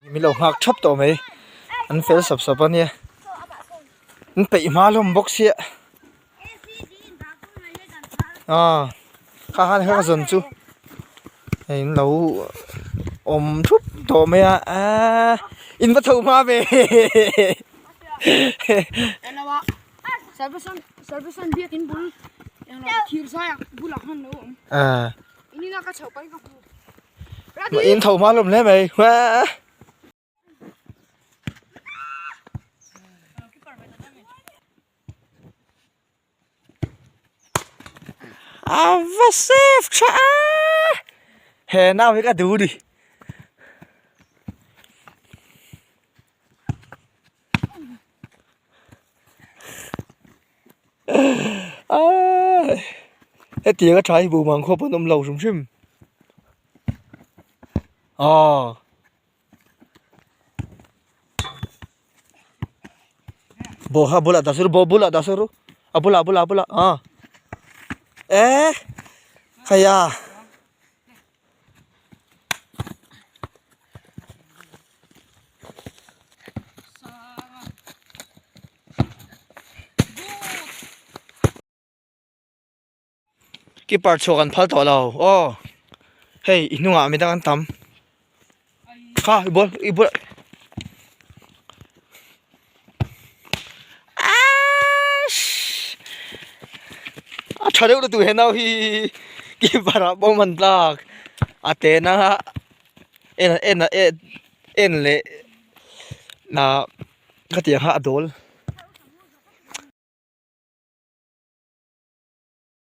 Min lo nghak thap tawh mai an fel sap sap a nia an peih hma hlawm bawk sia ah kha khan kha ka zawn chu hei an lo awm thup tawh mai a aaa in va chho hma ve ah. In tho hma hlawm hle mai a va safe tha a he nau hi ka duh a ni. Hetiang a tha hi buh mang khawp an awm lo hrim hrim aw bawh kha a bulah dah saw ru bawh bulah dah saw ru a bulah a bulah a bulah ah eh hei a. Keeper chhuak an phal tawh lo aw hei i hnungah midang an tam kha i ball i ball a tha deuh lutuk he nau hi keeper ah pawh man tlak a te na en en en leh ah khatiang kha a dawl.